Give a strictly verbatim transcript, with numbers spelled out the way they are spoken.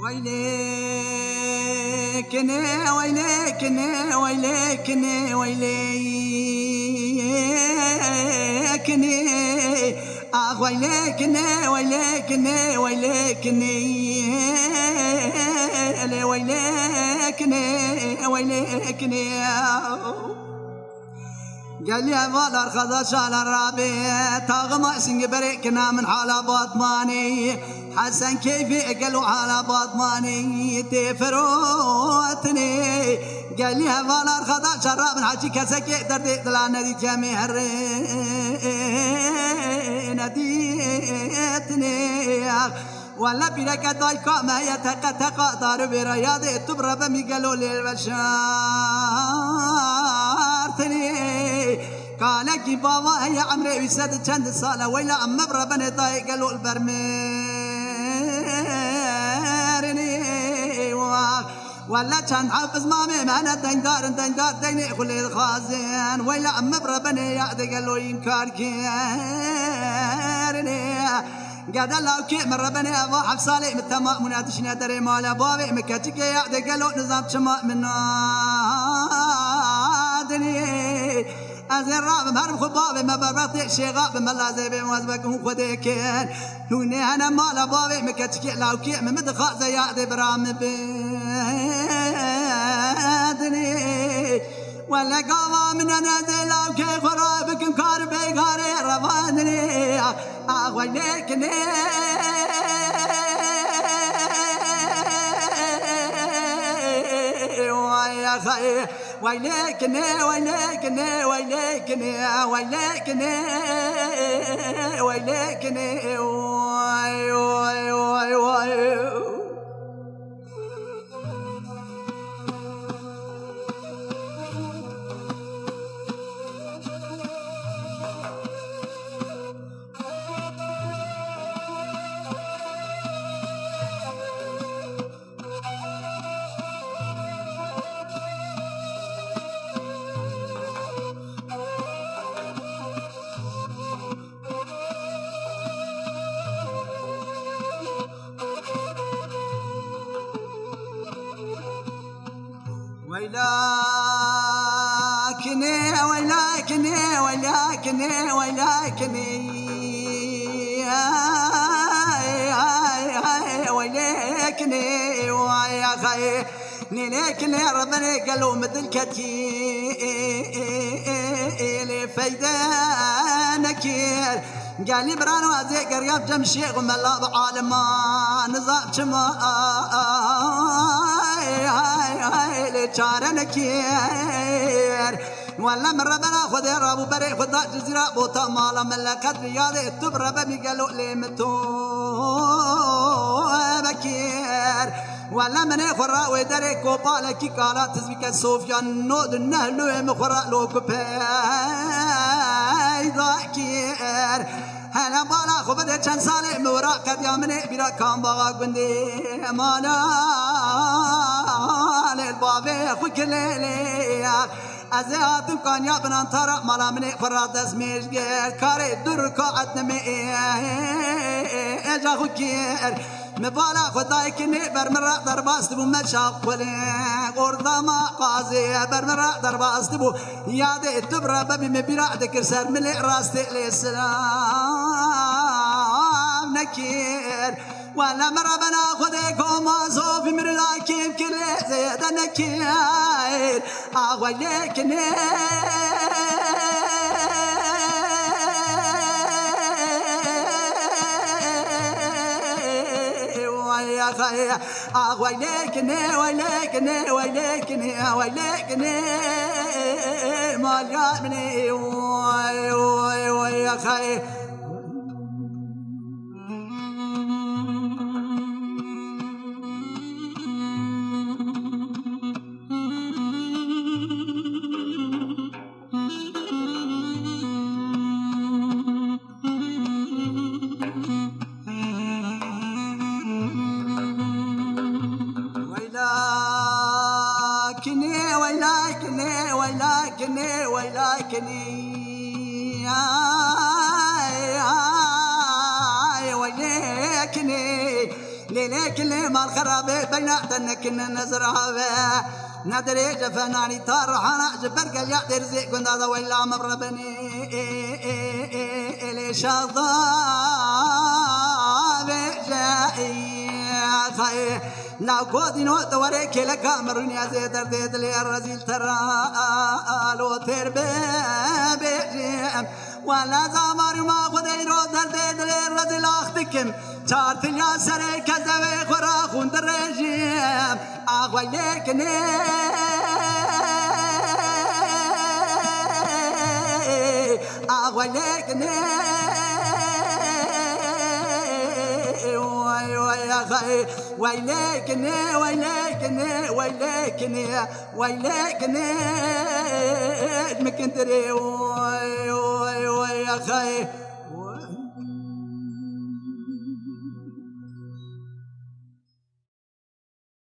Weylê kinê, weylê kinê, weylê kinê, weylê kinê. Ax weylê kinê, weylê kinê, weylê kinê. Lê weylê kinê, weylê kinê. Gelî heval arxadaş hala rabê, taxima singi berê kina min hala Batmanê. Hesen keyfê gelo hala Batmanê tê firotinê. Gelî heval arxadaş rabin, haçî kesekê derdê dila nedîtiye mê herê nedîtinê. Wele pîreke dayka me ye teqe teqa dar û bêra yadê tu bi rebemî gelo lê veşartinê. Kalekî bava heye emrê wî sed û çend sal e, weyla em me bi rebenê dayê gelo li ber mêrinê. Wele çend heb bizmamê me hene dengdar in, dengdar deynê xwe lê dixwazin, weyla em me bi rebenê yadê gelo înkar kirinê. Gede lawkê min rebenê eva heft salê min tema mûne dişîne derê mala bavê min keçikê ya de gelo nizam çima min nadinê. Ez ê rabim herim xwe bavê me berbextê şêxa bi me lazê bê wez bekim xwedê kin. Hûnê hene mala bavê min keçikê lawkê min min dixwaze ya de bira min bidinê. Wele gava min e nedê lawkê xwe rabikin kar beygarê revanê. Ax weylê kinê, way axay, weylê kinê, weylê kinê, weylê kinê, weylê kinê, weylê kinê, way, way, way, way. Weylakinê, weylakinê, weylakinê, weylakinê. Ay, ay, ay, weylakinê, way axay. Nêlêkinê rebenê gelo min dil ketî. Lê feyde nekir. Gelî birano ez ê geriyam cem şêx û mela bi alima nizam çima lê çare nekir. Wele min rebena Xwedê rabû berê xwe da cizîra bota mala min leqet bi yadê tu bi rebemî gelo lê min to vekir. Wele minê xwe ra wê derê kopalekî kala tizvîke Sofya nod û neh lûyê min xwe ra lo ku peyda kir. Hele bala xwe bide çend salê min wira qediya minê bîra Kambaxa gundê mala lê bavê xwe kilê lê. Ez ê hatim kanya binantara mala minê xwe ra dest mêj gir. Karê du rikaet nimê êja xwe kir. Mi bala xwe dayê kinê ber min re derbas dibû me şaqulê. Ordama qazê ber min re derbas dibû. Yadê tu bi re bebî min bîra dikir ser milê rastê lê silav nekir. Wele min re bena Xwedê koma zofî min re kêm kir lê zêde nekir. Ax weylê kinê. Way axay. Ax weylê kinê, weylê kinê, weylê kinê, weylê kinê. Malya minê. Way, way, way axay. Weylakinê, weylakinê, weylakinê, weylakinê. Ay, ay, weylêkinê. Lêlê kilê mal xerabe beyna te nekine nezirave. Nedirê ji fenanî ta rihana ji ber geliya derzê gunda da weyla mebrebeni. Lê şaza ve je xay. La godîno te were kêleka mirûniya zê derdê dilê rezîl tera alo ter be bêjim. Wala zamaruma xwedê îro derdê dilê rezîl ax dikim. Çar tilya serê kezevê xwe ra xûn dirêjim. Ax weylêkinê, ax weylêkinê. Way way axay. Weylêkinê, weylêkinê, weylêkinê. Weylêkinê, mikindirê. Way way way axay.